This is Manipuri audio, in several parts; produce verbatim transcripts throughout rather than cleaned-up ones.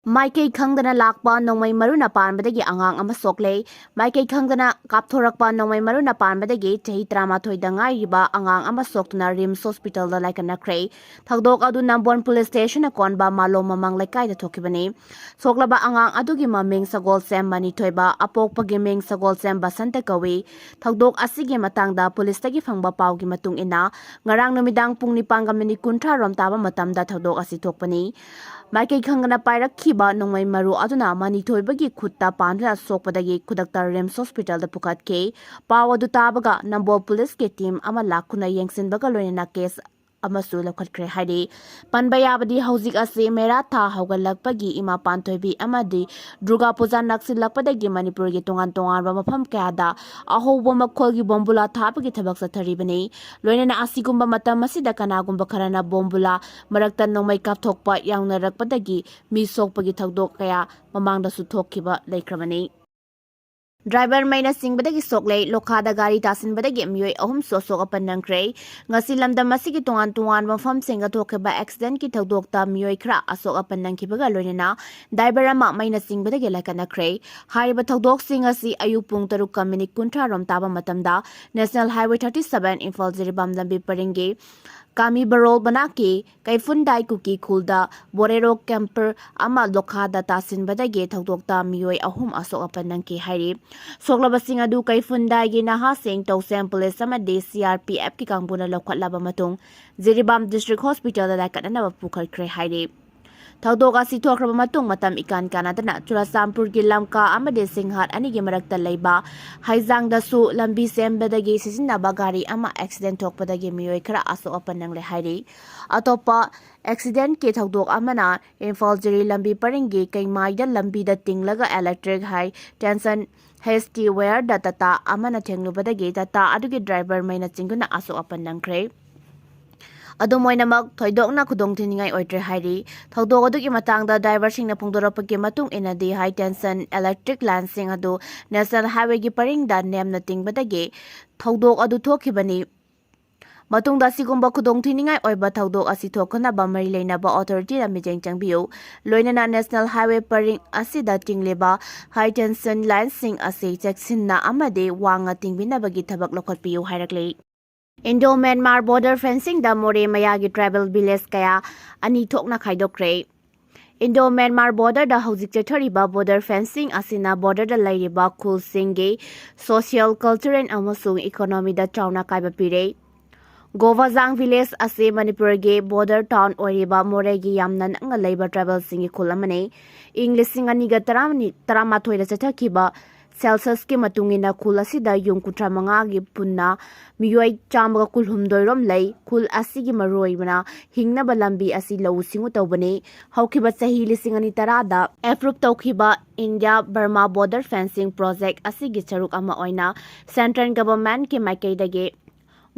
ꯃꯥꯏꯀꯩ ꯈꯪꯗꯅ ꯂꯥꯛꯄ ꯅꯣꯡꯃꯩ ꯃꯔꯨꯅ ꯄꯥꯟꯕꯗꯒꯤ ꯑꯉꯥꯡ ꯑꯃ ꯁꯣꯛꯂꯦ꯫ ꯃꯥꯏꯀꯩ ꯈꯪꯗꯅ ꯀꯥꯞꯊꯣꯔꯛꯄ ꯅꯣꯡꯃꯩ ꯃꯔꯨꯅ ꯄꯥꯟꯕꯗꯒꯤ ꯆꯍꯤ ꯇꯔꯥꯃꯥꯊꯣꯏꯗ ꯉꯥꯏꯔꯤꯕ ꯑꯉꯥꯡ ꯑꯃ ꯁꯣꯛꯇꯨꯅ ꯔꯤꯝꯁ ꯍꯣꯁꯄꯤꯇꯥꯜꯗ ꯂꯥꯏꯀꯠꯅꯈ꯭ꯔꯦ꯫ ꯊꯧꯗꯣꯛ ꯑꯗꯨ ꯅꯝꯕꯣꯜ ꯄꯨꯂꯤꯁ ꯁ꯭ꯇꯦꯁꯟꯅ ꯀꯣꯟꯕ ꯃꯥꯂꯣꯝ ꯃꯃꯥꯡ ꯂꯩꯀꯥꯏꯗ ꯊꯣꯛꯈꯤꯕꯅꯤ꯫ ꯁꯣꯛꯂꯕ ꯑꯉꯥꯡ ꯑꯗꯨꯒꯤ ꯃꯃꯤꯡ ꯁꯒꯣꯜꯁꯦꯝ ꯃꯅꯤꯊꯣꯏꯕ, ꯑꯄꯣꯛꯄꯒꯤ ꯃꯤꯡ ꯁꯒꯣꯜꯁꯦꯝ ꯕꯁꯟꯇ ꯀꯧꯏ꯫ ꯊꯧꯗꯣꯛ ꯑꯁꯤꯒꯤ ꯃꯇꯥꯡꯗ ꯄꯨꯂꯤꯁꯇꯒꯤ ꯐꯪꯕ ꯄꯥꯎꯒꯤ ꯃꯇꯨꯡ ꯏꯟꯅ, ꯉꯔꯥꯡ ꯅꯨꯃꯤꯗꯥꯡ ꯄꯨꯡ ꯅꯤꯄꯥꯟꯒ ꯃꯤꯅꯤꯠ ꯀꯨꯟꯊ꯭ꯔꯥ ꯔꯣꯝ ꯇꯥꯕ ꯃꯇꯝꯗ ꯊꯧꯗꯣꯛ ꯑꯁꯤ ꯊꯣꯛꯄꯅꯤ꯫ ꯃꯥꯏꯀꯩ ꯈꯪꯗꯅ ꯄꯥꯏꯔꯛꯈꯤꯕ ꯅꯣꯡꯃꯩ ꯃꯔꯨ ꯑꯗꯨꯅ ꯃꯅꯤꯊꯣꯏꯕꯒꯤ ꯈꯨꯠꯇ ꯄꯥꯟꯗꯨꯅ ꯁꯣꯛꯄꯗꯒꯤ ꯈꯨꯗꯛꯇ ꯔꯤꯝꯁ ꯍꯣꯁꯄꯤꯇꯥꯜꯗ ꯄꯨꯈꯠꯈꯤ꯫ ꯄꯥꯎ ꯑꯗꯨ ꯇꯥꯕꯒ ꯅꯝꯕꯣꯜ ꯄꯨꯂꯤꯁꯀꯤ ꯇꯤꯝ ꯑꯃ ꯂꯥꯛꯇꯨꯅ ꯌꯦꯡꯁꯤꯟꯕꯒ ꯂꯣꯏꯅꯅ ꯀꯦꯁ ꯑꯃꯁꯨ ꯂꯧꯈꯠꯈ꯭ꯔꯦ ꯍꯥꯏꯔꯤ꯫ ꯄꯟꯕ ꯌꯥꯕꯗꯤ, ꯍꯧꯖꯤꯛ ꯑꯁꯤ ꯃꯦꯔꯥ ꯊꯥ ꯍꯧꯒꯠꯂꯛꯄꯒꯤ ꯏꯃꯥ ꯄꯥꯟꯊꯣꯏꯕꯤ ꯑꯃꯗꯤ ꯗꯨꯔꯒꯥ ꯄꯨꯖꯥ ꯅꯛꯁꯤꯜꯂꯛꯄꯗꯒꯤ ꯃꯅꯤꯄꯨꯔꯒꯤ ꯇꯣꯉꯥꯟ ꯇꯣꯉꯥꯟꯕ ꯃꯐꯝ ꯀꯌꯥꯗ ꯑꯍꯧꯕ ꯃꯈꯣꯜꯒꯤ ꯕꯣꯝꯕꯨꯂꯥ ꯊꯥꯕꯒꯤ ꯊꯕꯛ ꯆꯠꯊꯔꯤꯕꯅꯤ꯫ ꯂꯣꯏꯅꯅ ꯑꯁꯤꯒꯨꯝꯕ ꯃꯇꯝ ꯑꯁꯤꯗ ꯀꯅꯥꯒꯨꯝꯕ ꯈꯔꯅ ꯕꯣꯝꯕꯨꯂꯥ ꯃꯔꯛꯇ ꯅꯣꯡꯃꯩ ꯀꯥꯞꯊꯣꯛꯄ ꯌꯥꯎꯅꯔꯛꯄꯗꯒꯤ ꯃꯤ ꯁꯣꯛꯄꯒꯤ ꯊꯧꯗꯣꯛ ꯀꯌꯥ ꯃꯃꯥꯡꯗꯁꯨ ꯊꯣꯛꯈꯤꯕ ꯂꯩꯈ꯭ꯔꯕꯅꯤ꯫ ꯗ꯭ꯔꯥꯏꯚꯔ ꯃꯩꯅ ꯆꯤꯡꯕꯗꯒꯤ ꯁꯣꯛꯂꯦ꯫ ꯂꯣꯈꯥꯗ ꯒꯥꯔꯤ ꯇꯥꯁꯤꯟꯕꯗꯒꯤ ꯃꯤꯑꯣꯏ ꯑꯍꯨꯝꯁꯨ ꯑꯁꯣꯛ ꯑꯄꯟ ꯅꯪꯈ꯭ꯔꯦ꯫ ꯉꯁꯤ ꯂꯝꯗꯝ ꯑꯁꯤꯒꯤ ꯇꯣꯉꯥꯟ ꯇꯣꯉꯥꯟꯕ ꯃꯐꯝꯁꯤꯡꯗ ꯊꯣꯛꯈꯤꯕ ꯑꯦꯛꯁꯤꯗꯦꯟꯠꯀꯤ ꯊꯧꯗꯣꯛꯇ ꯃꯤꯑꯣꯏ ꯈꯔ ꯑꯁꯣꯛ ꯑꯄꯟ ꯅꯪꯈꯤꯕꯒ ꯂꯣꯏꯅꯅ ꯗ꯭ꯔꯥꯏꯚꯔ ꯑꯃ ꯃꯩꯅ ꯆꯤꯡꯕꯗꯒꯤ ꯂꯥꯏꯀꯠꯅꯈ꯭ꯔꯦ꯫ ꯍꯥꯏꯔꯤꯕ ꯊꯧꯗꯣꯛꯁꯤꯡ ꯑꯁꯤ ꯑꯌꯨꯛ ꯄꯨꯡ ꯇꯔꯨꯛꯀ ꯃꯤꯅꯤꯠ ꯀꯨꯟꯊ꯭ꯔꯥ ꯔꯣꯝ ꯇꯥꯕ ꯃꯇꯝꯗ National Highway thirty seven Imphal Jiribam ꯂꯝꯕꯤ ꯄꯔꯤꯡꯒꯤ ꯀꯥꯃꯤ ꯕꯔꯣꯜ ꯃꯅꯥꯛꯀꯤ ꯀꯩꯐꯨꯟꯗꯥꯏ ꯀꯨꯀꯤ ꯈꯨꯜꯗ Bolero camper ꯑꯃ ꯂꯣꯈꯥꯗ ꯇꯥꯁꯤꯟꯕꯗꯒꯤ ꯊꯧꯗꯣꯛꯇ ꯃꯤꯑꯣꯏ ꯑꯍꯨꯝ ꯑꯁꯣꯛ ꯑꯄꯟ ꯅꯪꯈꯤ ꯍꯥꯏꯔꯤ꯫ ꯁꯣꯛꯂꯕꯁꯤꯡ ꯑꯗꯨ ꯀꯩꯐꯨꯟꯗꯥꯏꯒꯤ ꯅꯍꯥꯁꯤꯡ, ꯇꯧꯁꯦꯝ ꯄꯨꯂꯤꯁ ꯑꯃꯗꯤ C R P F ꯀꯤ ꯀꯥꯡꯕꯨꯅ ꯂꯧꯈꯠꯂꯕ ꯃꯇꯨꯡ ꯖꯤꯔꯤꯕꯥꯝ ꯗꯤꯁꯇ꯭ꯔꯤꯛ ꯍꯣꯁꯄꯤꯇꯥꯜꯗ ꯂꯥꯏꯀꯠꯅꯅꯕ ꯄꯨꯈꯠꯈ꯭ꯔꯦ ꯍꯥꯏꯔꯤ꯫ ꯊꯧꯗꯣꯛ ꯑꯁꯤ ꯊꯣꯛꯈ꯭ꯔꯕ ꯃꯇꯨꯡ ꯃꯇꯝ ꯏꯀꯥꯟ ꯀꯥꯟꯅꯗꯅ ꯆꯨꯔꯆꯥꯟꯄꯨꯔꯒꯤ ꯂꯝꯀꯥ ꯑꯃꯗꯤ ꯁꯤꯡꯍꯥꯠ ꯑꯅꯤꯒꯤ ꯃꯔꯛꯇ ꯂꯩꯕ ꯍꯩꯖꯥꯡꯗꯁꯨ ꯂꯝꯕꯤ ꯁꯦꯝꯕꯗꯒꯤ ꯁꯤꯖꯤꯟꯅꯕ ꯒꯥꯔꯤ ꯑꯃ ꯑꯦꯛꯁꯤꯗꯦꯟꯠ ꯊꯣꯛꯄꯗꯒꯤ ꯃꯤꯑꯣꯏ ꯈꯔ ꯑꯁꯣꯛ ꯑꯄꯟ ꯅꯪꯂꯦ ꯍꯥꯏꯔꯤ꯫ ꯑꯇꯣꯞꯄ ꯑꯦꯛꯁꯤꯗꯦꯟꯠꯀꯤ ꯊꯧꯗꯣꯛ ꯑꯃꯅ ꯏꯝꯐꯥꯜ ꯖꯤꯔꯤ ꯂꯝꯕꯤ ꯄꯔꯤꯡꯒꯤ ꯀꯩꯃꯥꯏꯗ ꯂꯝꯕꯤꯗ ꯇꯤꯡꯂꯒ electric high tension H T wireꯗ Tata ꯑꯃꯅ ꯊꯦꯡꯂꯨꯕꯗꯒꯤ ꯇꯥꯇꯥ ꯑꯗꯨꯒꯤ ꯗ꯭ꯔꯥꯏꯚꯔ ꯃꯩꯅ ꯆꯤꯡꯗꯨꯅ ꯑꯁꯣꯛ ꯑꯄꯟ ꯅꯪꯈ꯭ꯔꯦ꯫ ꯑꯗꯨꯝ ꯑꯣꯏꯅꯃꯛ, ꯊꯣꯏꯗꯣꯛꯅ ꯈꯨꯗꯣꯡꯊꯤꯅꯤꯡꯉꯥꯏ ꯑꯣꯏꯗ꯭ꯔꯦ ꯍꯥꯏꯔꯤ꯫ ꯊꯧꯗꯣꯛ ꯑꯗꯨꯒꯤ ꯃꯇꯥꯡꯗ ꯗ꯭ꯔꯥꯏꯚꯔꯁꯤꯡꯅ ꯐꯣꯡꯗꯣꯔꯛꯄꯒꯤ ꯃꯇꯨꯡ ꯏꯟꯅꯗꯤ, high tension electric lineꯁꯤꯡ ꯑꯗꯨ National Highwayꯒꯤ ꯄꯔꯤꯡꯗ ꯅꯦꯝꯅ ꯇꯤꯡꯕꯗꯒꯤ ꯊꯧꯗꯣꯛ ꯑꯗꯨ ꯊꯣꯛꯈꯤꯕꯅꯤ꯫ ꯃꯇꯨꯡꯗ ꯑꯁꯤꯒꯨꯝꯕ ꯈꯨꯗꯣꯡꯊꯤꯅꯤꯡꯉꯥꯏ ꯑꯣꯏꯕ ꯊꯧꯗꯣꯛ ꯑꯁꯤ ꯊꯣꯛꯍꯟꯅꯕ ꯃꯔꯤ ꯂꯩꯅꯕ authority ꯗ ꯃꯤꯠꯌꯦꯡ ꯆꯪꯕꯤꯌꯨ꯫ ꯂꯣꯏꯅꯅ national highway ꯄꯔꯤꯡ ꯑꯁꯤꯗ ꯆꯤꯡꯂꯤꯕ high tension line ꯁꯤꯡ ꯑꯁꯤ ꯆꯦꯛꯁꯤꯟꯅ ꯑꯃꯗꯤ ꯋꯥꯡꯅ ꯇꯤꯡꯕꯤꯅꯕꯒꯤ ꯊꯕꯛ ꯂꯧꯈꯠꯄꯤꯌꯨ ꯍꯥꯏꯔꯛꯂꯤ꯫ Indo Myanmar border fencing ꯗ ꯃꯣꯔꯦ ꯃꯌꯥꯒꯤ tribal village ꯀꯌꯥ ꯑꯅꯤ ꯊꯣꯛꯅ ꯈꯥꯏꯗꯣꯛꯈ꯭ꯔꯦ꯫ Indo Myanmar border ꯗ ꯍꯧꯖꯤꯛ ꯆꯠꯊꯔꯤꯕ border fencing ꯑꯁꯤꯅ border ꯗ ꯂꯩꯔꯤꯕ ꯈꯨꯜꯁꯤꯡꯒꯤ social, cultural ꯑꯃꯁꯨꯡ economy ꯗ ꯆꯥꯎꯅ ꯑꯀꯥꯏꯕ ꯄꯤꯔꯦ꯫ ꯒꯣꯚꯥꯖꯥꯡ village ꯑꯁꯤ ꯃꯅꯤꯄꯨꯔꯒꯤ border town ꯑꯣꯏꯔꯤꯕ ꯃꯣꯔꯦꯒꯤ ꯌꯥꯝꯅ ꯅꯛꯅ ꯂꯩꯕ tribal ꯁꯤꯡꯒꯤ ꯈꯨꯜ ꯑꯃꯅꯤ꯫ ꯏꯪ ꯂꯤꯁꯤꯡ ꯑꯅꯤꯒ ꯇꯔꯥꯃꯥꯊꯣꯏꯗ ꯆꯠꯊꯈꯤꯕ census ꯀꯤ ꯃꯇꯨꯡ ꯏꯟꯅ ꯈꯨꯜ ꯑꯁꯤꯗ ꯌꯨꯝ ꯀꯨꯟꯊ꯭ꯔꯥ ꯃꯉꯥꯒꯤ ꯄꯨꯟꯅ ꯃꯤꯑꯣꯏ ꯆꯥꯝꯃꯒ ꯀꯨꯟꯍꯨꯝꯗꯣꯏ ꯔꯣꯝ ꯂꯩ꯫ ꯈꯨꯜ ꯑꯁꯤꯒꯤ ꯃꯔꯨꯑꯣꯏꯕꯅ ꯍꯤꯡꯅꯕ ꯂꯝꯕꯤ ꯑꯁꯤ ꯂꯧꯎ ꯁꯤꯡꯎ ꯇꯧꯕꯅꯤ꯫ ꯍꯧꯈꯤꯕ ꯆꯍꯤ ꯂꯤꯁꯤꯡ ꯑꯅꯤ ꯇꯔꯥꯗ approve ꯇꯧꯈꯤꯕ India Burma border fencing project ꯑꯁꯤꯒꯤ ꯁꯔꯨꯛ ꯑꯃ ꯑꯣꯏꯅ central government ꯀꯤ ꯃꯥꯏꯀꯩꯗꯒꯤ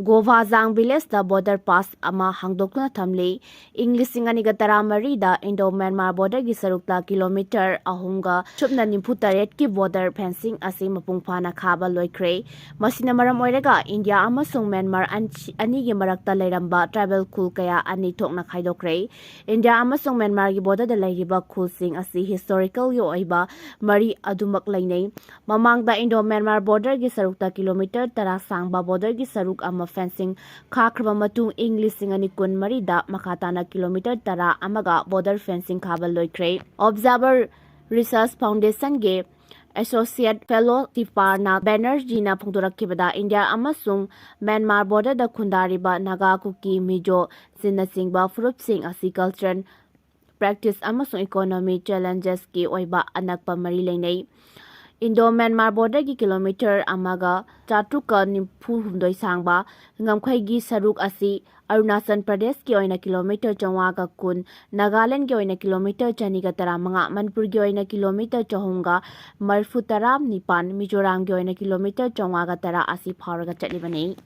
ꯒꯣꯚꯥꯖꯥꯡ village ꯇ border pass ꯑꯃ ꯍꯥꯡꯗꯣꯛꯇꯨꯅ ꯊꯝꯂꯤ꯫ ꯏꯪ ꯂꯤꯁꯤꯡ ꯑꯅꯤꯒ ꯇꯔꯥꯃꯔꯤꯗ Indo Myanmar border ꯒꯤ ꯁꯔꯨꯛꯇ kilometre ꯑꯍꯨꯝꯒ ꯁꯨꯞꯅ ꯅꯤꯐꯨ ꯇꯔꯦꯠꯀꯤ border fencing ꯑꯁꯤ ꯃꯄꯨꯡ ꯐꯥꯅ ꯈꯥꯕ ꯂꯣꯏꯈ꯭ꯔꯦ꯫ ꯃꯁꯤꯅ ꯃꯔꯝ ꯑꯣꯏꯔꯒ India ꯑꯃꯁꯨꯡ Myanmar ꯑꯟ-, ꯑꯅꯤꯒꯤ ꯃꯔꯛꯇ ꯂꯩꯔꯝꯕ tribal ꯈꯨꯜ ꯀꯌꯥ ꯑꯅꯤ ꯊꯣꯛꯅ ꯈꯥꯏꯗꯣꯛꯈ꯭ꯔꯦ꯫ India ꯑꯃꯁꯨꯡ Myanmar ꯒꯤ border ꯗ ꯂꯩꯔꯤꯕ ꯈꯨꯜꯁꯤꯡ ꯑꯁꯤ historical ꯒꯤ ꯑꯣꯏꯕ ꯃꯔꯤ ꯑꯗꯨꯃꯛ ꯂꯩꯅꯩ꯫ ꯃꯃꯥꯡꯗ Indo Myanmar border ꯒꯤ ꯁꯔꯨꯛꯇ kilometre ꯇꯔꯥ ꯁꯥꯡꯕ border ꯒꯤ ꯁꯔꯨꯛ ꯑꯃ fencing ꯈꯥꯈ꯭ꯔꯕ ꯃꯇꯨꯡ, ꯏꯪ ꯂꯤꯁꯤꯡ ꯑꯅꯤ ꯀꯨꯟꯃꯔꯤꯗ ꯃꯈꯥ ꯇꯥꯅ kilometre ꯇꯔꯥ ꯑꯃꯒ border fencing ꯈꯥꯕ ꯂꯣꯏꯈ꯭ꯔꯦ꯫ Observer Research Foundation ꯒꯤ associate fellow ꯁꯤꯐꯥꯔꯅꯥ ꯕꯦꯅꯔꯖꯤꯅ ꯐꯣꯡꯗꯣꯔꯛꯈꯤꯕꯗ, India ꯑꯃꯁꯨꯡ Myanmar border ꯗ ꯈꯨꯟꯗꯥꯔꯤꯕ ꯅꯥꯒꯥ, ꯀꯨꯀꯤ, ꯃꯤꯖꯣ, ꯆꯤꯟꯅꯆꯤꯡꯕ ꯐꯨꯔꯨꯞꯁꯤꯡ ꯑꯁꯤ cultural practice ꯑꯃꯁꯨꯡ economy challenges ꯀꯤ ꯑꯣꯏꯕ ꯑꯅꯛꯄ ꯃꯔꯤ ꯂꯩꯅꯩ꯫ Indo Myanmar border ꯒꯤ kilometre ꯑꯃꯒ ꯆꯥꯇ꯭ꯔꯨꯛꯀ ꯅꯤꯐꯨ ꯍꯨꯝꯗꯣꯏ ꯁꯥꯡꯕ ꯉꯝꯈꯩꯒꯤ ꯁꯔꯨꯛ ꯑꯁꯤ ꯑꯔꯨꯅꯥꯆꯜ ꯄ꯭ꯔꯗꯦꯁꯀꯤ ꯑꯣꯏꯅ kilometre ꯆꯥꯝꯃꯉꯥꯒ ꯀꯨꯟ, ꯅꯥꯒꯥꯂꯦꯟꯗꯒꯤ ꯑꯣꯏꯅ kilometre ꯆꯅꯤꯒ ꯇꯔꯥꯃꯉꯥ, ꯃꯅꯤꯄꯨꯔꯒꯤ ꯑꯣꯏꯅ kilometre ꯆꯍꯨꯝꯒ ꯃꯔꯤꯐꯨ ꯇꯔꯥ ꯅꯤꯄꯥꯟ, ꯃꯤꯖꯣꯔꯥꯝꯒꯤ ꯑꯣꯏꯅ kilometre ꯆꯥꯝꯃꯉꯥꯒ ꯇꯔꯥ ꯑꯁꯤ ꯐꯥꯎꯔꯒ ꯆꯠꯂꯤꯕꯅꯤ꯫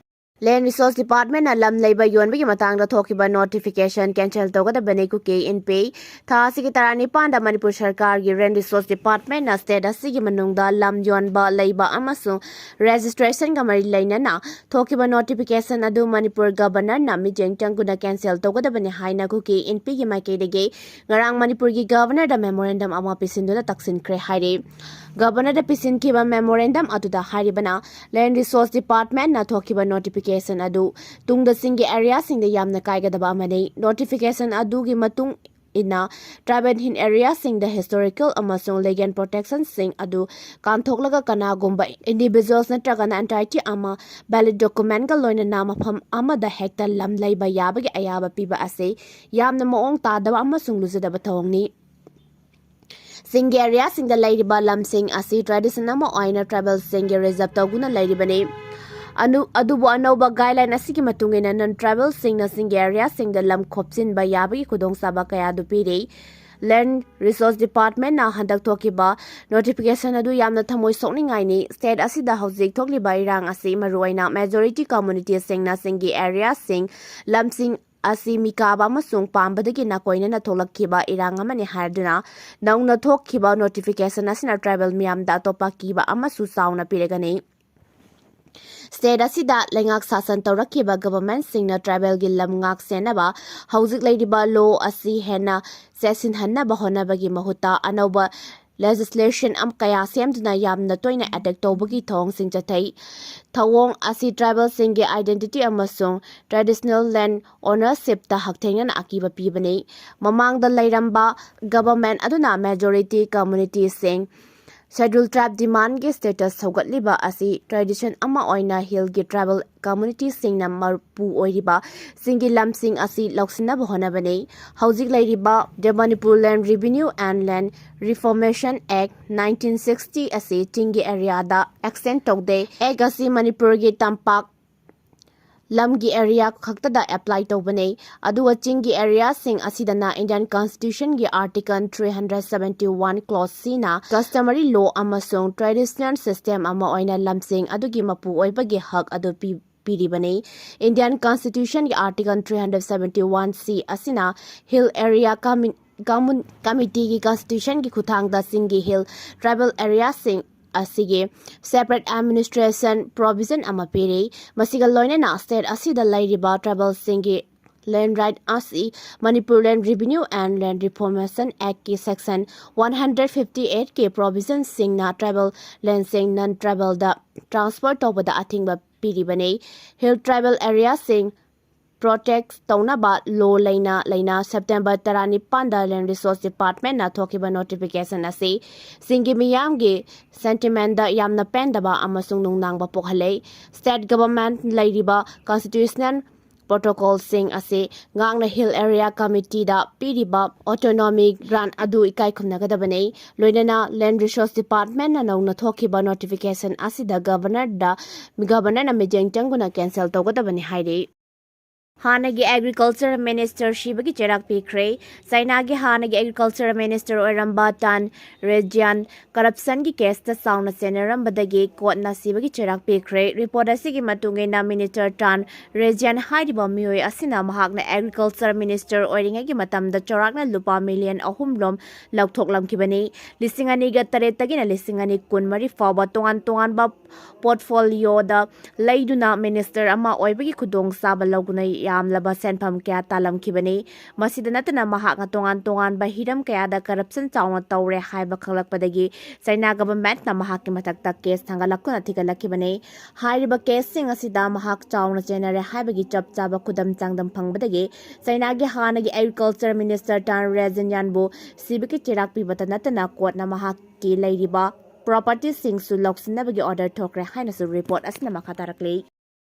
Land Resource Department ꯅ ꯂꯝ ꯂꯩꯕ ꯌꯣꯟꯕꯒꯤ ꯃꯇꯥꯡꯗ ꯊꯣꯛꯈꯤꯕ notification cancel ꯇꯧꯒꯗꯕꯅꯤ꯫ ꯀꯨꯀꯤ ꯏꯟꯄꯤ꯫ ꯊꯥ ꯑꯁꯤꯒꯤ ꯇꯔꯥꯅꯤꯄꯥꯟꯗ ꯃꯅꯤꯄꯨꯔ ꯁꯔꯀꯥꯔꯒꯤ Land Resource Department ꯅ state ꯑꯁꯤꯒꯤ ꯃꯅꯨꯡꯗ ꯂꯝ ꯌꯣꯟꯕ, ꯂꯩꯕ ꯑꯃꯁꯨꯡ registration ꯒ ꯃꯔꯤ ꯂꯩꯅꯅ ꯊꯣꯛꯈꯤꯕ notification ꯑꯗꯨ ꯃꯅꯤꯄꯨꯔ Governor ꯅ ꯃꯤꯠꯌꯦꯡ ꯆꯪꯗꯨꯅ cancel ꯇꯧꯒꯗꯕꯅꯤ ꯍꯥꯏꯅ ꯀꯨꯀꯤ ꯏꯟꯄꯤꯒꯤ ꯃꯥꯏꯀꯩꯗꯒꯤ ꯉꯔꯥꯡ ꯃꯅꯤꯄꯨꯔꯒꯤ Governor ꯗ memorandum ꯑꯃ ꯄꯤꯁꯤꯟꯗꯨꯅ ꯇꯛꯁꯤꯟꯈ꯭ꯔꯦ ꯍꯥꯏꯔꯤ꯫ Governor ꯗ ꯄꯤꯁꯤꯟꯈꯤꯕ memorandum ꯑꯗꯨꯗ ꯍꯥꯏꯔꯤꯕꯅ, Land Resource Department ꯅ ꯊꯣꯛꯈꯤꯕ notification ꯑꯗꯨ ꯇꯨꯡꯗ ꯆꯤꯡꯒꯤ area ꯁꯤꯡꯗ ꯌꯥꯝꯅ ꯀꯥꯏꯒꯗꯕ ꯑꯃꯅꯤ꯫ Notification ꯑꯗꯨꯒꯤ ꯃꯇꯨꯡ ꯏꯟꯅ, tribal hill area ꯁꯤꯡꯗ historical ꯑꯃꯁꯨꯡ legal protection ꯁꯤꯡ ꯑꯗꯨ ꯀꯥꯟꯊꯣꯛꯂꯒ ꯀꯅꯥꯒꯨꯝꯕ individuals ꯅꯠꯇ꯭ꯔꯒꯅ entity ꯑꯃ valid document ꯀ ꯂꯣꯏꯅꯅ ꯃꯐꯝ ꯑꯃꯗ ꯍꯦꯛꯇ ꯂꯝ ꯂꯩꯕ ꯌꯥꯕꯒꯤ ꯑꯌꯥꯕ ꯄꯤꯕ ꯑꯁꯤ ꯌꯥꯝꯅ ꯃꯑꯣꯡ ꯇꯥꯗꯕ ꯑꯃꯁꯨꯡ ꯂꯨꯖꯗꯕ ꯊꯧꯑꯣꯡꯅꯤ꯫ ꯆꯤꯡꯒꯤ area ꯁꯤꯡꯗ ꯂꯩꯔꯤꯕ ꯂꯝꯁꯤꯡ ꯑꯁꯤ tradition ꯑꯃ ꯑꯣꯏꯅ tribal ꯁꯤꯡꯒꯤ reserve ꯇꯧꯗꯨꯅ ꯂꯩꯔꯤꯕꯅꯤ꯫ ꯑꯅꯨ-, ꯑꯗꯨꯕꯨ ꯑꯅꯧꯕ guideline ꯑꯁꯤꯒꯤ ꯃꯇꯨꯡ ꯏꯟꯅ non tribal ꯁꯤꯡꯅ ꯆꯤꯡꯒꯤ area ꯁꯤꯡꯗ ꯂꯝ ꯈꯣꯞꯆꯤꯟꯕ ꯌꯥꯕꯒꯤ ꯈꯨꯗꯣꯡꯆꯥꯕ ꯀꯌꯥ ꯑꯗꯨ ꯄꯤꯔꯤ꯫ Land Resource Department ꯅ ꯍꯟꯗꯛ ꯊꯣꯛꯈꯤꯕ notification ꯑꯗꯨ ꯌꯥꯝꯅ ꯊꯃꯣꯏ ꯁꯣꯛꯅꯤꯡꯉꯥꯏꯅꯤ꯫ State ꯑꯁꯤꯗ ꯍꯧꯖꯤꯛ ꯊꯣꯛꯂꯤꯕ ꯏꯔꯥꯡ ꯑꯁꯤ ꯃꯔꯨꯑꯣꯏꯅ majority community ꯁꯤꯡꯅ ꯆꯤꯡꯒꯤ area ꯁꯤꯡ, ꯂꯝꯁꯤꯡ ꯑꯁꯤ ꯃꯤꯀꯥꯕ ꯑꯃꯁꯨꯡ ꯄꯥꯝꯕꯗꯒꯤ ꯅꯥꯀꯣꯏꯅꯅ ꯊꯣꯛꯂꯛꯈꯤꯕ ꯏꯔꯥꯡ ꯑꯃꯅꯤ ꯍꯥꯏꯗꯨꯅ ꯅꯧꯅ ꯊꯣꯛꯈꯤꯕ notification ꯑꯁꯤꯅ tribal ꯃꯤꯌꯥꯝꯗ ꯑꯇꯣꯞꯄ ꯀꯤꯕ ꯑꯃꯁꯨ ꯆꯥꯎꯅ ꯄꯤꯔꯒꯅꯤ꯫ State ꯑꯁꯤꯗ ꯂꯩꯉꯥꯛ ꯁꯥꯁꯟ ꯇꯧꯔꯛꯈꯤꯕ government ꯁꯤꯡꯅ tribal ꯒꯤ ꯂꯝ ꯉꯥꯛ ꯁꯦꯟꯅꯕ ꯍꯧꯖꯤꯛ ꯂꯩꯔꯤꯕ law ꯑꯁꯤ ꯍꯦꯟꯅ ꯆꯦꯠꯁꯤꯟꯍꯟꯅꯕ ꯍꯣꯠꯅꯕꯒꯤ ꯃꯍꯨꯠꯇ ꯑꯅꯧꯕ legislation ꯑꯃ ꯀꯌꯥ ꯁꯦꯝꯗꯨꯅ ꯌꯥꯝꯅ ꯇꯣꯏꯅ attack ꯇꯧꯕꯒꯤ ꯊꯧꯑꯣꯡꯁꯤꯡ ꯆꯠꯊꯩ꯫ ꯊꯧꯑꯣꯡ ꯑꯁꯤ tribal ꯁꯤꯡꯒꯤ identity ꯑꯃꯁꯨꯡ traditional land ownership ꯇ ꯍꯛꯊꯦꯡꯅꯅ ꯑꯀꯤꯕ ꯄꯤꯕꯅꯤ꯫ ꯃꯃꯥꯡꯗ ꯂꯩꯔꯝꯕ government ꯑꯗꯨꯅ majority community ꯁꯤꯡ Scheduled Tribe demand ꯒꯤ status ꯁꯧꯒꯠꯂꯤꯕ ꯑꯁꯤ tradition ꯑꯃ ꯑꯣꯏꯅ hill ꯒꯤ tribal community ꯁꯤꯡꯅ ꯃꯄꯨ ꯑꯣꯏꯔꯤꯕ ꯆꯤꯡꯒꯤ ꯂꯝꯁꯤꯡ ꯑꯁꯤ ꯂꯧꯁꯤꯟꯅꯕ ꯍꯣꯠꯅꯕꯅꯤ꯫ ꯍꯧꯖꯤꯛ ꯂꯩꯔꯤꯕ The Manipur Land Revenue and Land Reformation Act nineteen sixty ꯑꯁꯤ ꯆꯤꯡꯒꯤ area ꯗ extend ꯇꯧꯗꯦ꯫ Act ꯑꯁꯤ ꯃꯅꯤꯄꯨꯔꯒꯤ ꯇꯝꯄꯥꯛ ꯂꯝꯒꯤ area ꯈꯛꯇꯗ apply ꯇꯧꯕꯅꯤ꯫ ꯑꯗꯨꯒ ꯆꯤꯡꯒꯤ area ꯁꯤꯡ ꯑꯁꯤꯗꯅ Indian Constitution ꯒꯤ Article three hundred seventy one clause C ꯅ customary law ꯑꯃꯁꯨꯡ traditional system ꯑꯃ ꯑꯣꯏꯅ ꯂꯝꯁꯤꯡ ꯑꯗꯨꯒꯤ ꯃꯄꯨ ꯑꯣꯏꯕꯒꯤ ꯍꯛ ꯑꯗꯨ ꯄꯤ-, ꯄꯤꯔꯤꯕꯅꯤ꯫ Indian Constitution ꯒꯤ Article three hundred seventy one C ꯑꯁꯤꯅ Hill Area Commi-, Commun-, Committee ꯒꯤ Constitution ꯒꯤ ꯈꯨꯠꯊꯥꯡꯗ ꯆꯤꯡꯒꯤ Hill Tribal Area ꯁꯤꯡ ꯑꯁꯤꯒꯤ separate administration provision ꯑꯃ ꯄꯤꯔꯤ꯫ ꯃꯁꯤꯒ ꯂꯣꯏꯅꯅ state ꯑꯁꯤꯗ ꯂꯩꯔꯤꯕ tribal ꯁꯤꯡꯒꯤ land right ꯑꯁꯤ Manipur Land Revenue and Land Reformation Act ꯀꯤ section one hundred fifty eight ꯀꯤ provision ꯁꯤꯡꯅ tribal land ꯁꯤꯡ non tribal ꯗ transfer ꯇꯧꯕꯗ ꯑꯊꯤꯡꯕ ꯄꯤꯔꯤꯕꯅꯤ꯫ Hill Tribal Area ꯁꯤꯡ protect ꯇꯧꯅꯕ law ꯂꯩꯅ ꯂꯩꯅ September ꯇꯔꯥꯅꯤꯄꯥꯟꯗ Land Resource Department ꯅ ꯊꯣꯛꯈꯤꯕ notification ꯑꯁꯤ ꯆꯤꯡꯒꯤ ꯃꯤꯌꯥꯝꯒꯤ sentiment ꯗ ꯌꯥꯝꯅ ꯄꯦꯟꯗꯕ ꯑꯃꯁꯨꯡ ꯅꯨꯡꯅꯥꯡꯕ ꯄꯣꯛꯍꯜꯂꯦ꯫ State government ꯂꯩꯔꯤꯕ constitutional protocol ꯁꯤꯡ ꯑꯁꯤ ꯉꯥꯛꯅ Hill Area Committee ꯗ ꯄꯤꯔꯤꯕ autonomy grant ꯑꯗꯨ ꯏꯀꯥꯏ ꯈꯨꯝꯅꯒꯗꯕꯅꯤ꯫ ꯂꯣꯏꯅꯅ Land Resource Department ꯅ ꯅꯧꯅ ꯊꯣꯛꯈꯤꯕ notification ꯑꯁꯤꯗ Governor ꯗ, Governor ꯅ ꯃꯤꯠꯌꯦꯡ ꯆꯪꯗꯨꯅ cancel ꯇꯧꯒꯗꯕꯅꯤ ꯍꯥꯏꯔꯤ꯫ ꯍꯥꯟꯅꯒꯤ Agriculture Minister ꯁꯤꯕꯒꯤ ꯆꯩꯔꯥꯛ ꯄꯤꯈ꯭ꯔꯦ꯫ ꯆꯥꯏꯅꯥꯒꯤ ꯍꯥꯟꯅꯒꯤ Agriculture Minister ꯑꯣꯏꯔꯝꯕ ꯇꯥꯟ ꯔꯦꯖꯤꯌꯥꯟ corruption ꯒꯤ case ꯇ ꯆꯥꯎꯅ ꯆꯦꯟꯅꯔꯝꯕꯗꯒꯤ court ꯅ ꯁꯤꯕꯒꯤ ꯆꯩꯔꯥꯛ ꯄꯤꯈ꯭ꯔꯦ꯫ Report ꯑꯁꯤꯒꯤ ꯃꯇꯨꯡ ꯏꯟꯅ Minister ꯇꯥꯟ ꯔꯦꯖꯤꯌꯥꯟ ꯍꯥꯏꯔꯤꯕ ꯃꯤꯑꯣꯏ ꯑꯁꯤꯅ ꯃꯍꯥꯛꯅ Agriculture Minister ꯑꯣꯏꯔꯤꯉꯩꯒꯤ ꯃꯇꯝꯗ ꯆꯥꯎꯔꯥꯛꯅ ꯂꯨꯄꯥ million ꯑꯍꯨꯝ ꯔꯣꯝ ꯂꯧꯊꯣꯛꯂꯝꯈꯤꯕꯅꯤ꯫ ꯂꯤꯁꯤꯡ ꯑꯅꯤꯒ ꯇꯔꯦꯠꯇꯒꯤꯅ ꯂꯤꯁꯤꯡ ꯑꯅꯤ ꯀꯨꯟꯃꯔꯤ ꯐꯥꯎꯕ ꯇꯣꯉꯥꯟ ꯇꯣꯉꯥꯟꯕ portfolio ꯗ ꯂꯩꯗꯨꯅ minister ꯑꯃ ꯑꯣꯏꯕꯒꯤ ꯈꯨꯗꯣꯡꯆꯥꯕ ꯂꯧꯗꯨꯅ ꯌꯥꯝꯂꯕ ꯁꯦꯟꯐꯝ ꯀꯌꯥ ꯇꯥꯜꯂꯝꯈꯤꯕꯅꯤ꯫ ꯃꯁꯤꯗ ꯅꯠꯇꯅ ꯃꯍꯥꯛꯅ ꯇꯣꯉꯥꯟ ꯇꯣꯉꯥꯟꯕ ꯍꯤꯔꯝ ꯀꯌꯥꯗ corruption ꯆꯥꯎꯅ ꯇꯧꯔꯦ ꯍꯥꯏꯕ ꯈꯪꯂꯛꯄꯗꯒꯤ ꯆꯥꯏꯅꯥ government ꯅ ꯃꯍꯥꯛꯀꯤ ꯃꯊꯛꯇ case ꯊꯥꯡꯒꯠꯂꯛꯇꯨꯅ ꯊꯤꯒꯠꯂꯛꯈꯤꯕꯅꯤ꯫ ꯍꯥꯏꯔꯤꯕ case ꯁꯤꯡ ꯑꯁꯤꯗ ꯃꯍꯥꯛ ꯆꯥꯎꯅ ꯆꯦꯟꯅꯔꯦ ꯍꯥꯏꯕꯒꯤ ꯆꯞ ꯆꯥꯕ ꯈꯨꯗꯝ ꯆꯥꯡꯗꯝ ꯐꯪꯕꯗꯒꯤ ꯆꯥꯏꯅꯥꯒꯤ ꯍꯥꯟꯅꯒꯤ Agriculture Minister ꯇꯥꯟ ꯔꯦꯖꯤꯌꯥꯟꯕꯨ ꯁꯤꯕꯒꯤ ꯆꯩꯔꯥꯛ ꯄꯤꯕꯇ ꯅꯠꯇꯅ court ꯅ ꯃꯍꯥꯛꯀꯤ ꯂꯩꯔꯤꯕ property ꯁꯤꯡꯁꯨ ꯂꯧꯁꯤꯟꯅꯕꯒꯤ order ꯊꯣꯛꯈ꯭ꯔꯦ ꯍꯥꯏꯅꯁꯨ report ꯑꯁꯤꯅ ꯃꯈꯥ ꯇꯥꯔꯛꯂꯤ꯫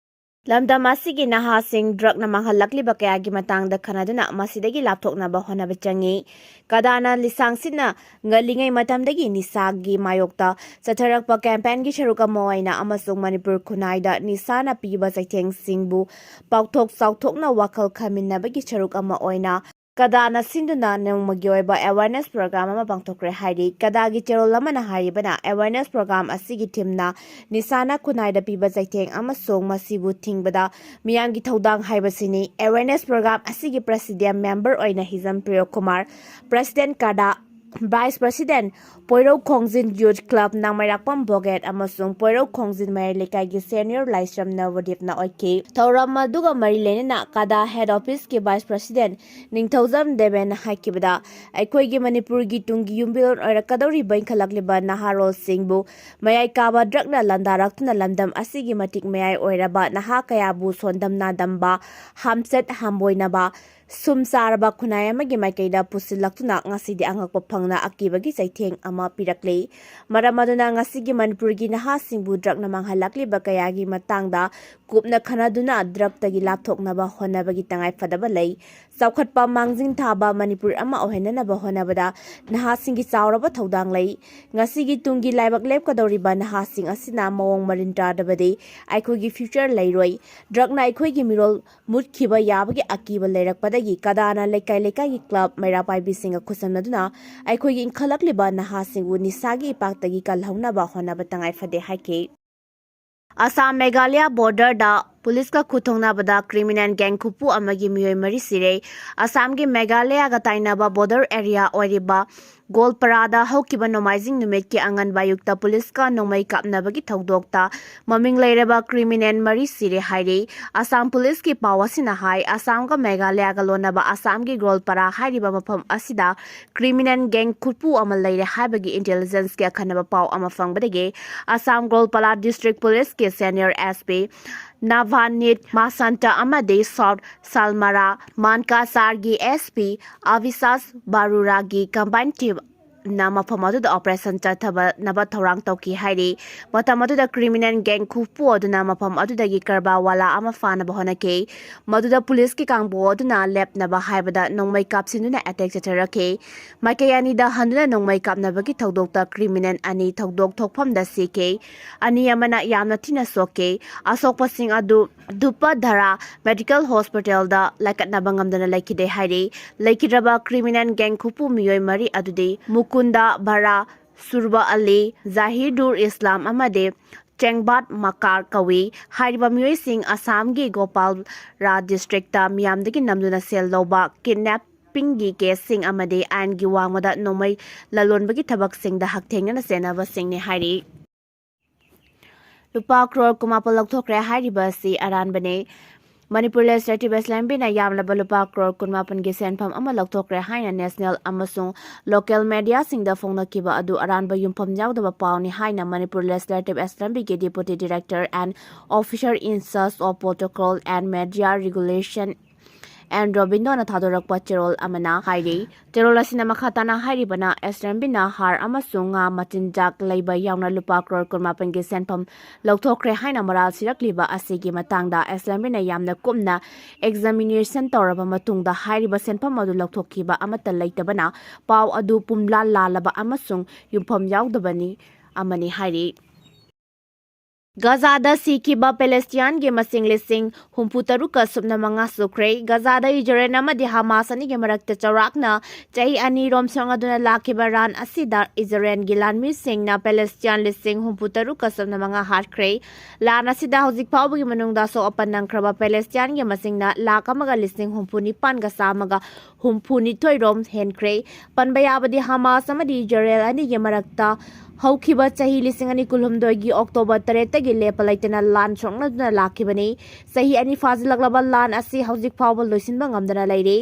ꯂꯝꯗꯝ ꯑꯁꯤꯒꯤ ꯅꯍꯥꯁꯤꯡ drug ꯅ ꯃꯥꯡꯍꯜꯂꯛꯂꯤꯕ ꯀꯌꯥꯒꯤ ꯃꯇꯥꯡꯗ ꯈꯟꯅꯗꯨꯅ ꯃꯁꯤꯗꯒꯤ ꯂꯥꯞꯊꯣꯛꯅꯕ ꯍꯣꯠꯅꯕ ꯆꯪꯏ꯫ ꯀꯗꯥꯅ ꯂꯤꯁꯥꯡ ꯁꯤꯠꯅ ꯉꯜꯂꯤꯉꯩ ꯃꯇꯝꯗꯒꯤ ꯅꯤꯁꯥꯒꯤ ꯃꯥꯌꯣꯛꯇ ꯆꯠꯊꯔꯛꯄ campaign ꯒꯤ ꯁꯔꯨꯛ ꯑꯃ ꯑꯣꯏꯅ ꯑꯃꯁꯨꯡ ꯃꯅꯤꯄꯨꯔ ꯈꯨꯟꯅꯥꯏꯗ ꯅꯤꯁꯥꯅ ꯄꯤꯕ ꯆꯩꯊꯦꯡꯁꯤꯡꯕꯨ ꯄꯥꯛꯊꯣꯛ ꯆꯥꯎꯊꯣꯛꯅ ꯋꯥꯈꯜ ꯈꯟꯃꯤꯟꯅꯕꯒꯤ ꯁꯔꯨꯛ ꯑꯃ ꯑꯣꯏꯅ ꯀꯗꯥꯅ ꯁꯤꯟꯗꯨꯅ ꯅꯣꯡꯃꯒꯤ ꯑꯣꯏꯕ awareness program ꯑꯃ ꯄꯥꯡꯊꯣꯛꯈ꯭ꯔꯦ ꯍꯥꯏꯔꯤ꯫ ꯀꯗꯥꯒꯤ ꯆꯦꯔꯣꯜ ꯑꯃꯅ ꯍꯥꯏꯔꯤꯕꯅ, awareness program ꯑꯁꯤꯒꯤ theme ꯅ ꯅꯤꯁꯥꯅ ꯈꯨꯟꯅꯥꯏꯗ ꯄꯤꯕ ꯆꯩꯊꯦꯡ ꯑꯃꯁꯨꯡ ꯃꯁꯤꯕꯨ ꯊꯤꯡꯕꯗ ꯃꯤꯌꯥꯝꯒꯤ ꯊꯧꯗꯥꯡ ꯍꯥꯏꯕꯁꯤꯅꯤ꯫ Awareness program ꯑꯁꯤꯒꯤ president member ꯑꯣꯏꯅ ꯍꯤꯖꯝ ꯄ꯭ꯔꯤꯌꯣ ꯀꯨꯃꯥꯔ, president ꯀꯗꯥ, vice president ꯄꯣꯏꯔꯧ ꯈꯣꯡꯖꯤꯟ youth club ꯅꯥꯡꯃꯩꯔꯥꯛꯄꯝ ꯕꯣꯒꯦꯠ ꯑꯃꯁꯨꯡ ꯄꯣꯏꯔꯧ ꯈꯣꯡꯖꯤꯟ ꯃꯌꯥꯏ ꯂꯩꯀꯥꯏꯒꯤ senior ꯂꯥꯏꯁ꯭ꯔꯝ ꯅꯕꯗꯤꯞꯅ ꯑꯣꯏꯈꯤ꯫ ꯊꯧꯔꯝ ꯑꯗꯨꯒ ꯃꯔꯤ ꯂꯩꯅꯅ ꯀꯗꯥ head office ꯀꯤ vice president ꯅꯤꯡꯊꯧꯖꯝ ꯗꯦꯕꯦꯟꯅ ꯍꯥꯏꯈꯤꯕꯗ, ꯑꯩꯈꯣꯏꯒꯤ ꯃꯅꯤꯄꯨꯔꯒꯤ ꯇꯨꯡꯒꯤ ꯌꯨꯝꯕꯤꯔꯣꯟ ꯑꯣꯏꯔꯛꯀꯗꯧꯔꯤꯕ ꯏꯟꯈꯠꯂꯛꯂꯤꯕ ꯅꯍꯥꯔꯣꯜꯁꯤꯡꯕꯨ ꯃꯌꯥꯏ ꯀꯥꯕ drug ꯅ ꯂꯥꯟꯗꯥꯔꯛꯇꯨꯅ ꯂꯝꯗꯝ ꯑꯁꯤꯒꯤ ꯃꯇꯤꯛ ꯃꯌꯥꯏ ꯑꯣꯏꯔꯕ ꯅꯍꯥ ꯀꯌꯥꯕꯨ ꯁꯣꯟꯗꯝ ꯅꯥꯗꯝꯕ, ꯍꯥꯝꯆꯠ ꯍꯥꯝꯕꯣꯏꯅꯕ, ꯁꯨꯝ ꯆꯥꯔꯕ ꯈꯨꯟꯅꯥꯏ ꯑꯃꯒꯤ ꯃꯥꯏꯀꯩꯗ ꯄꯨꯁꯤꯜꯂꯛꯇꯨꯅ ꯉꯁꯤꯗꯤ ꯑꯉꯛꯄ ꯐꯪꯅ ꯑꯀꯤꯕꯒꯤ ꯆꯩꯊꯦꯡ ꯑꯃ ꯄꯤꯔꯛꯂꯤ꯫ ꯃꯔꯝ ꯑꯗꯨꯅ ꯉꯁꯤꯒꯤ ꯃꯅꯤꯄꯨꯔꯒꯤ ꯅꯍꯥꯁꯤꯡꯕꯨ drug ꯅ ꯃꯥꯡꯍꯜꯂꯛꯂꯤꯕ ꯀꯌꯥꯒꯤ ꯃꯇꯥꯡꯗ ꯀꯨꯞꯅ ꯈꯟꯅꯗꯨꯅ drug ꯇꯒꯤ ꯂꯥꯞꯊꯣꯛꯅꯕ ꯍꯣꯠꯅꯕꯒꯤ ꯇꯉꯥꯏꯐꯗꯕ ꯂꯩ꯫ ꯆꯥꯎꯈꯠꯄ ꯃꯥꯡꯖꯤꯟ ꯊꯥꯕ ꯃꯅꯤꯄꯨꯔ ꯑꯃ ꯑꯣꯏꯍꯟꯅꯅꯕ ꯍꯣꯠꯅꯕꯗ ꯅꯍꯥꯁꯤꯡꯒꯤ ꯆꯥꯎꯔꯕ ꯊꯧꯗꯥꯡ ꯂꯩ꯫ ꯉꯁꯤꯒꯤ ꯇꯨꯡꯒꯤ ꯂꯥꯏꯕꯛ ꯂꯦꯞꯀꯗꯧꯔꯤꯕ ꯅꯍꯥꯁꯤꯡ ꯑꯁꯤꯅ ꯃꯑꯣꯡ ꯃꯔꯤꯟ ꯇꯥꯗꯕꯗꯤ ꯑꯩꯈꯣꯏꯒꯤ future ꯂꯩꯔꯣꯏ꯫ Drug ꯅ ꯑꯩꯈꯣꯏꯒꯤ ꯃꯤꯔꯣꯜ ꯃꯨꯠꯈꯤꯕ ꯌꯥꯕꯒꯤ ꯑꯀꯤꯕ ꯂꯩꯔꯛꯄꯗꯒꯤ ꯀꯗꯥꯅ ꯂꯩꯀꯥꯏ ꯂꯩꯀꯥꯏꯒꯤ club ꯃꯩꯔꯥ ꯄꯥꯏꯕꯤꯁꯤꯡꯒ ꯈꯨꯠꯁꯝꯅꯗꯨꯅ ꯑꯩꯈꯣꯏꯒꯤ ꯏꯟꯈꯠꯂꯛꯂꯤꯕ ꯅꯍꯥꯁꯤꯡꯕꯨ ꯅꯤꯁꯥꯒꯤ ꯏꯄꯥꯛꯇꯒꯤ ꯀꯜꯍꯧꯅꯕ ꯍꯣꯠꯅꯕ ꯇꯉꯥꯏ ꯐꯗꯦ ꯍꯥꯏꯈꯤ꯫ ꯑꯁꯥꯝ ꯃꯦꯘꯥꯂꯌꯥ border ꯗ ꯄꯨꯂꯤꯁꯀ ꯈꯨꯠꯊꯣꯡꯅꯕꯗ criminal gang ꯈꯨꯠꯄꯨ ꯑꯃꯒꯤ ꯃꯤꯑꯣꯏ ꯃꯔꯤ ꯁꯤꯔꯦ꯫ ꯑꯁꯥꯝꯒꯤ ꯃꯦꯘꯥꯂꯌꯥꯒ ꯇꯥꯏꯅꯕ border area ꯑꯣꯏꯔꯤꯕ ꯒꯣꯜꯄꯔꯥꯗ ꯍꯧꯈꯤꯕ ꯅꯣꯡꯃꯥꯏꯖꯤꯡ ꯅꯨꯃꯤꯠꯀꯤ ꯑꯉꯟꯕ ꯑꯌꯨꯛꯇ ꯄꯨꯂꯤꯁꯀ ꯅꯣꯡꯃꯩ ꯀꯥꯞꯅꯕꯒꯤ ꯊꯧꯗꯣꯛꯇ ꯃꯃꯤꯡ ꯂꯩꯔꯕ criminal ꯃꯔꯤ ꯁꯤꯔꯦ ꯍꯥꯏꯔꯤ꯫ ꯑꯁꯥꯝ ꯄꯨꯂꯤꯁꯀꯤ ꯄꯥꯎ ꯑꯁꯤꯅ ꯍꯥꯏ, ꯑꯁꯥꯝꯒ ꯃꯦꯘꯥꯂꯌꯥꯒ ꯂꯣꯟꯅꯕ ꯑꯁꯥꯝꯒꯤ ꯒꯣꯜꯄꯔꯥ ꯍꯥꯏꯔꯤꯕ ꯃꯐꯝ ꯑꯁꯤꯗ criminal gang ꯈꯨꯠꯄꯨ ꯑꯃ ꯂꯩꯔꯦ ꯍꯥꯏꯕꯒꯤ intelligence ꯀꯤ ꯑꯈꯟꯅꯕ ꯄꯥꯎ ꯑꯃ ꯐꯪꯕꯗꯒꯤ ꯑꯁꯥꯝ ꯒꯣꯜꯄꯔꯥ district ꯄꯨꯂꯤꯁꯀꯤ senior S P ꯅꯚꯥꯅꯤꯠ ꯃꯥꯁꯟꯇ ꯑꯃꯗꯤ South ꯁꯥꯜꯃꯔꯥ ꯃꯥꯟꯀꯥꯁꯥꯔꯒꯤ S P ꯑꯚꯤꯁꯥꯁ ꯕꯥꯔꯨꯔꯥꯒꯤ combined team ꯅ ꯃꯐꯝ ꯑꯗꯨꯗ operation ꯆꯠꯊꯕꯅꯕ ꯊꯧꯔꯥꯡ ꯇꯧꯈꯤ ꯍꯥꯏꯔꯤ꯫ ꯃꯇꯝ ꯑꯗꯨꯗ criminal gang ꯈꯨꯄꯨ ꯑꯗꯨꯅ ꯃꯐꯝ ꯑꯗꯨꯗꯒꯤ ꯀꯔꯕꯥꯔ ꯋꯥꯂꯥ ꯑꯃ ꯐꯥꯅꯕ ꯍꯣꯠꯅꯈꯤ꯫ ꯃꯗꯨꯗ ꯄꯨꯂꯤꯁꯀꯤ ꯀꯥꯡꯕꯨ ꯑꯗꯨꯅ ꯂꯦꯞꯅꯕ ꯍꯥꯏꯕꯗ ꯅꯣꯡꯃꯩ ꯀꯥꯞꯁꯤꯟꯗꯨꯅ attack ꯆꯠꯊꯔꯛꯈꯤ꯫ ꯃꯥꯏꯀꯩ ꯑꯅꯤꯗ ꯍꯟꯗꯨꯅ ꯅꯣꯡꯃꯩ ꯀꯥꯞꯅꯕꯒꯤ ꯊꯧꯗꯣꯛꯇ criminal ꯑꯅꯤ ꯊꯧꯗꯣꯛ ꯊꯣꯛꯐꯝꯗ ꯁꯤꯈꯤ꯫ ꯑꯅꯤ ꯑꯃꯅ ꯌꯥꯝꯅ ꯊꯤꯅ ꯁꯣꯛꯈꯤ꯫ ꯑꯁꯣꯛꯄꯁꯤꯡ ꯑꯗꯨ ꯙꯨꯄ ꯙꯔꯥ medical hospitalꯗ ꯂꯥꯏꯀꯠꯅꯕ ꯉꯝꯗꯅ ꯂꯩꯈꯤꯗꯦ ꯍꯥꯏꯔꯤ꯫ ꯂꯩꯈꯤꯗ꯭ꯔꯕ criminal gang ꯈꯨꯄꯨ ꯃꯤꯑꯣꯏ ꯃꯔꯤ ꯑꯗꯨꯗꯤ ꯃꯨꯀꯨꯟꯗ ꯚꯔꯥ, ꯁꯨꯔꯕ ꯑꯂꯤ, ꯖꯥꯍꯤꯔꯗꯨꯔ ꯏꯁꯂꯥꯝ ꯑꯃꯗꯤ ꯆꯦꯡꯕꯥꯠ ꯃꯀꯥꯔ ꯀꯧꯏ꯫ ꯍꯥꯏꯔꯤꯕ ꯃꯤꯑꯣꯏꯁꯤꯡ ꯑꯁꯥꯝꯒꯤ ꯒꯣꯄꯥꯜꯔꯥ districtꯇ ꯃꯤꯌꯥꯝꯗꯒꯤ ꯅꯝꯗꯨꯅ ꯁꯦꯜ ꯂꯧꯕ, kidnappingꯒꯤ caseꯁꯤꯡ ꯑꯃꯗꯤ ꯑꯥꯏꯟꯒꯤ ꯋꯥꯡꯃꯗ ꯅꯣꯡꯃꯩ ꯂꯂꯣꯟꯕꯒꯤ ꯊꯕꯛꯁꯤꯡꯗ ꯍꯛꯊꯦꯡꯅꯅ ꯆꯦꯟꯅꯕꯁꯤꯡꯅꯤ ꯍꯥꯏꯔꯤ꯫ ꯂꯨꯄꯥ ꯀ꯭ꯔꯣꯔ ꯀꯨꯟꯃꯥꯄꯜ ꯂꯧꯊꯣꯛꯈ꯭ꯔꯦ ꯍꯥꯏꯔꯤꯕ ꯑꯁꯤ ꯑꯔꯥꯟꯕꯅꯤ꯫ ꯃꯅꯤꯄꯨꯔ Legislative Assemblyꯅ ꯌꯥꯝꯂꯕ ꯂꯨꯄꯥ ꯀ꯭ꯔꯣꯔ ꯀꯨꯟꯃꯥꯄꯜꯒꯤ ꯁꯦꯟꯐꯝ ꯑꯃ ꯂꯧꯊꯣꯛꯈ꯭ꯔꯦ ꯍꯥꯏꯅ national ꯑꯃꯁꯨꯡ local mediaꯁꯤꯡꯗ ꯐꯣꯡꯅꯈꯤꯕ ꯑꯗꯨ ꯑꯔꯥꯟꯕ ꯌꯨꯝꯐꯝ ꯌꯥꯎꯗꯕ ꯄꯥꯎꯅꯤ ꯍꯥꯏꯅ Manipur Legislative Assemblyꯒꯤ Deputy Director and Officer in Charge of Protocol and Media Regulation N ꯔꯣꯕꯤꯟꯗꯣꯅ ꯊꯥꯗꯣꯔꯛꯄ ꯆꯦꯔꯣꯜ ꯑꯃꯅ ꯍꯥꯏꯔꯤ꯫ ꯆꯦꯔꯣꯜ ꯑꯁꯤꯅ ꯃꯈꯥ ꯇꯥꯅ ꯍꯥꯏꯔꯤꯕꯅ, Assemblyꯅ ꯍꯥꯔ ꯑꯃꯁꯨꯡ ꯉꯥ ꯃꯆꯤꯟꯖꯥꯛ ꯂꯩꯕ ꯌꯥꯎꯅ ꯂꯨꯄꯥ ꯀ꯭ꯔꯣꯔ ꯀꯨꯟꯃꯥꯄꯜꯒꯤ ꯁꯦꯟꯐꯝ ꯂꯧꯊꯣꯛꯈ꯭ꯔꯦ ꯍꯥꯏꯅ ꯃꯔꯥꯜ ꯁꯤꯔꯛꯂꯤꯕ ꯑꯁꯤꯒꯤ ꯃꯇꯥꯡꯗ Assemblyꯅ ꯌꯥꯝꯅ ꯀꯨꯞꯅ examination ꯇꯧꯔꯕ ꯃꯇꯨꯡꯗ ꯍꯥꯏꯔꯤꯕ ꯁꯦꯟꯐꯝ ꯑꯗꯨ ꯂꯧꯊꯣꯛꯈꯤꯕ ꯑꯃꯠꯇ ꯂꯩꯇꯕꯅ ꯄꯥꯎ ꯑꯗꯨ ꯄꯨꯝꯂꯥꯜ ꯂꯥꯜꯂꯕ ꯑꯃꯁꯨꯡ ꯌꯨꯝꯐꯝ ꯌꯥꯎꯗꯕꯅꯤ ꯑꯃꯅꯤ ꯍꯥꯏꯔꯤ꯫ ꯒꯖꯥꯗ ꯁꯤꯈꯤꯕ ꯄꯦꯂꯦꯁꯇꯤꯌꯥꯟꯒꯤ ꯃꯁꯤꯡ ꯂꯤꯁꯤꯡ ꯍꯨꯝꯐꯨ ꯇꯔꯨꯛꯀ ꯁꯨꯞꯅ ꯃꯉꯥ ꯁꯨꯈ꯭ꯔꯦ꯫ ꯒꯖꯥꯗ ꯏꯖꯔꯦꯜ ꯑꯃꯗꯤ ꯍꯃꯥꯁ ꯑꯅꯤꯒꯤ ꯃꯔꯛꯇ ꯆꯥꯎꯔꯥꯛꯅ ꯆꯍꯤ ꯑꯅꯤꯔꯣꯝ ꯁꯣꯛꯅꯗꯨꯅ ꯂꯥꯛꯈꯤꯕ ꯂꯥꯟ ꯑꯁꯤꯗ ꯏꯖꯔꯦꯜꯒꯤ ꯂꯥꯟꯃꯤꯁꯤꯡꯅ ꯄꯦꯂꯦꯁꯇꯤꯌꯥꯟ ꯂꯤꯁꯤꯡ ꯍꯨꯝꯐꯨ ꯇꯔꯨꯛꯀ ꯁꯨꯞꯅ ꯃꯉꯥ ꯍꯥꯠꯈ꯭ꯔꯦ꯫ ꯂꯥꯟ ꯑꯁꯤꯗ ꯍꯧꯖꯤꯛ ꯐꯥꯎꯕꯒꯤ ꯃꯅꯨꯡꯗ ꯑꯁꯣꯛ ꯑꯄꯟ ꯅꯪꯈ꯭ꯔꯕ ꯄꯦꯂꯦꯁꯇꯤꯌꯥꯟꯒꯤ ꯃꯁꯤꯡꯅ ꯂꯥꯈ ꯑꯃꯒ ꯂꯤꯁꯤꯡ ꯍꯨꯝꯐꯨ ꯅꯤꯄꯥꯟꯒ ꯆꯥꯝꯃꯒ ꯍꯨꯝꯐꯨ ꯅꯤꯊꯣꯏ ꯔꯣꯝ ꯍꯦꯟꯈ꯭ꯔꯦ꯫ ꯄꯟꯕ ꯌꯥꯕꯗꯤ ꯍꯃꯥꯁ ꯑꯃꯗꯤ ꯏꯖꯔꯦꯜ ꯑꯅꯤꯒꯤ ꯃꯔꯛꯇ ꯍꯧꯈꯤꯕ ꯆꯍꯤ ꯂꯤꯁꯤꯡ ꯑꯅꯤ ꯀꯨꯟꯍꯨꯝꯗꯣꯏꯒꯤ ꯑꯣꯛꯇꯣꯕꯔ ꯇꯔꯦꯠꯇꯒꯤ ꯂꯦꯞꯄ ꯂꯩꯇꯅ ꯂꯥꯟ ꯁꯣꯛꯅꯗꯨꯅ ꯂꯥꯛꯈꯤꯕꯅꯤ꯫ ꯆꯍꯤ ꯑꯅꯤ ꯐꯥꯖꯤꯜꯂꯛꯂꯕ ꯂꯥꯟ ꯑꯁꯤ ꯍꯧꯖꯤꯛ ꯐꯥꯎꯕ ꯂꯣꯏꯁꯤꯟꯕ ꯉꯝꯗꯅ ꯂꯩꯔꯤ꯫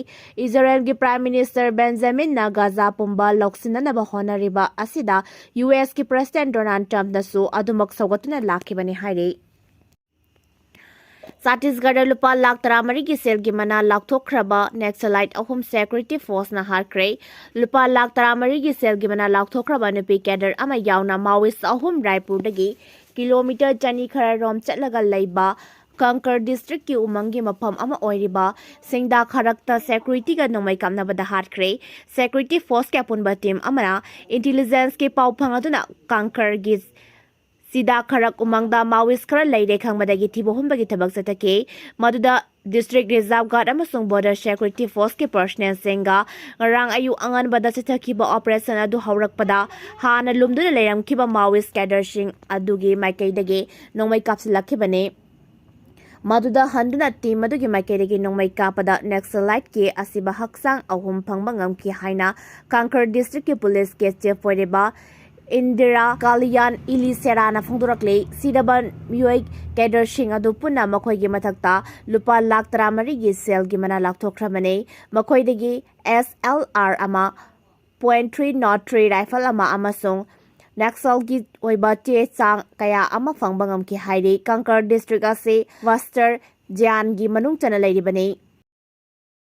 ꯏꯖꯔꯦꯜꯒꯤ Prime Minister ꯕꯦꯟꯖꯥꯃꯤꯟꯅ ꯒꯥꯖꯥ ꯄꯨꯝꯕ ꯂꯧꯁꯤꯟꯅꯅꯕ ꯍꯣꯠꯅꯔꯤꯕ ꯑꯁꯤꯗ ꯌꯨ ꯑꯦꯁꯀꯤ President ꯗꯣꯅꯥꯜꯗ ꯇ꯭ꯔꯝꯞꯅꯁꯨ ꯑꯗꯨꯃꯛ ꯁꯧꯒꯠꯇꯨꯅ ꯂꯥꯛꯈꯤꯕꯅꯤ ꯍꯥꯏꯔꯤ꯫ ꯆꯇꯤꯁꯒꯔꯗ ꯂꯨꯄꯥ ꯂꯥꯈ ꯇꯔꯥꯃꯔꯤꯒꯤ ꯁꯦꯜꯒꯤ ꯃꯅꯥ ꯂꯥꯎꯊꯣꯛꯈ꯭ꯔꯕ ꯅꯦꯛꯁꯂꯥꯏꯠ ꯑꯍꯨꯝ ꯁꯦꯀ꯭ꯌꯨꯔꯤꯇꯤ ꯐꯣꯔꯁꯅ ꯍꯥꯠꯈ꯭ꯔꯦ꯫ ꯂꯨꯄꯥ ꯂꯥꯈ ꯇꯔꯥꯃꯔꯤꯒꯤ ꯁꯦꯜꯒꯤ ꯃꯅꯥ ꯂꯥꯎꯊꯣꯛꯈ꯭ꯔꯕ ꯅꯨꯄꯤ ꯀꯦꯗꯔ ꯑꯃ ꯌꯥꯎꯅ ꯃꯥꯋꯤꯁ ꯑꯍꯨꯝ ꯔꯥꯏꯄꯨꯔꯗꯒꯤ ꯀꯤꯂꯣꯃꯤꯇꯔ ꯆꯅꯤ ꯈꯔ ꯔꯣꯝ ꯆꯠꯂꯒ ꯂꯩꯕ ꯀꯪꯀꯔ ꯗꯤꯁꯇ꯭ꯔꯤꯛꯀꯤ ꯎꯃꯪꯒꯤ ꯃꯐꯝ ꯑꯃ ꯑꯣꯏꯔꯤꯕ ꯁꯤꯡꯗꯥ ꯈꯔꯛꯇ ꯁꯦꯀ꯭ꯌꯨꯔꯤꯇꯤꯒ ꯅꯣꯡꯃꯩ ꯀꯥꯞꯅꯕꯗ ꯍꯥꯠꯈ꯭ꯔꯦ꯫ ꯁꯦꯀ꯭ꯌꯨꯔꯤꯇꯤ ꯐꯣꯔꯁꯀꯤ ꯑꯄꯨꯟꯕ ꯇꯤꯝ ꯑꯃꯅ ꯏꯟꯇꯤꯂꯤꯖꯦꯟꯁꯀꯤ ꯄꯥꯎ ꯐꯪꯂꯗꯨꯅ ꯀꯪꯀꯔꯒꯤ ꯁꯤꯗꯥ ꯈꯔꯛ ꯎꯃꯪꯗ ꯃꯥꯋꯤꯁ ꯈꯔ ꯂꯩꯔꯦ ꯈꯪꯕꯗꯒꯤ ꯊꯤꯕ ꯍꯨꯝꯕꯒꯤ ꯊꯕꯛ ꯆꯠꯊꯈꯤ꯫ ꯃꯗꯨꯗ ꯗꯤꯁꯇ꯭ꯔꯤꯛ ꯔꯤꯖꯥꯔꯚ ꯒꯥꯔꯗ ꯑꯃꯁꯨꯡ ꯕꯣꯔꯗꯔ ꯁꯦꯀ꯭ꯌꯨꯔꯤꯇꯤ ꯐꯣꯔꯁꯀꯤ ꯄꯔꯁꯅꯦꯜꯁꯤꯡꯒ ꯉꯔꯥꯡ ꯑꯌꯨꯛ ꯑꯉꯟꯕꯗ ꯆꯠꯊꯈꯤꯕ ꯑꯣꯄꯔꯦꯁꯟ ꯑꯗꯨ ꯍꯧꯔꯛꯄꯗ ꯍꯥꯟꯅ ꯂꯨꯝꯗꯨꯅ ꯂꯩꯔꯝꯈꯤꯕ ꯃꯥꯋꯤꯁ ꯀꯦꯗꯔꯁꯤꯡ ꯑꯗꯨꯒꯤ ꯃꯥꯏꯀꯩꯗꯒꯤ ꯅꯣꯡꯃꯩ ꯀꯥꯞꯁꯤꯜꯂꯛꯈꯤꯕꯅꯤ꯫ ꯃꯗꯨꯗ ꯍꯟꯗꯨꯅ ꯇꯤꯝ ꯑꯗꯨꯒꯤ ꯃꯥꯏꯀꯩꯗꯒꯤ ꯅꯣꯡꯃꯩ ꯀꯥꯞꯄꯗ ꯅꯦꯛꯁꯂꯥꯏꯠꯀꯤ ꯑꯁꯤꯕ ꯍꯛꯆꯥꯡ ꯑꯍꯨꯝ ꯐꯪꯕ ꯉꯝꯈꯤ ꯍꯥꯏꯅ ꯀꯪꯀꯔ ꯗꯤꯁꯇ꯭ꯔꯤꯛꯀꯤ ꯄꯨꯂꯤꯁꯀꯤ ꯆꯤꯐ ꯑꯣꯏꯔꯤꯕ ꯏꯟꯗꯤꯔꯥ ꯀꯥꯂꯤꯌꯥꯟ ꯏꯂꯤꯁꯦꯔꯥꯅ ꯐꯣꯡꯗꯣꯔꯛꯂꯤ꯫ ꯁꯤꯗꯕ ꯃꯤꯑꯣꯏ ꯀꯦꯗꯔꯁꯤꯡ ꯑꯗꯨ ꯄꯨꯟꯅ ꯃꯈꯣꯏꯒꯤ ꯃꯊꯛꯇ ꯂꯨꯄꯥ ꯂꯥꯈ ꯇꯔꯥꯃꯔꯤꯒꯤ ꯁꯦꯜꯒꯤ ꯃꯅꯥ ꯂꯥꯎꯊꯣꯛꯈ꯭ꯔꯕꯅꯤ꯫ ꯃꯈꯣꯏꯗꯒꯤ ꯑꯦꯁ ꯑꯦꯜ ꯑꯥꯔ ꯑꯃ, point three not three rifle ꯑꯃ ꯑꯃꯁꯨꯡ ꯅꯦꯛꯁꯜꯒꯤ ꯑꯣꯏꯕ ꯆꯦ ꯆꯥꯡ ꯀꯌꯥ ꯑꯃ ꯐꯪꯕ ꯉꯝꯈꯤ ꯍꯥꯏꯔꯤ꯫ ꯀꯪꯀꯔ ꯗꯤꯁꯇ꯭ꯔꯤꯛ ꯑꯁꯤ ꯋꯦꯁꯇꯔꯟ ꯖ꯭ꯌꯥꯟꯒꯤ ꯃꯅꯨꯡ ꯆꯟꯅ ꯂꯩꯔꯤꯕꯅꯤ꯫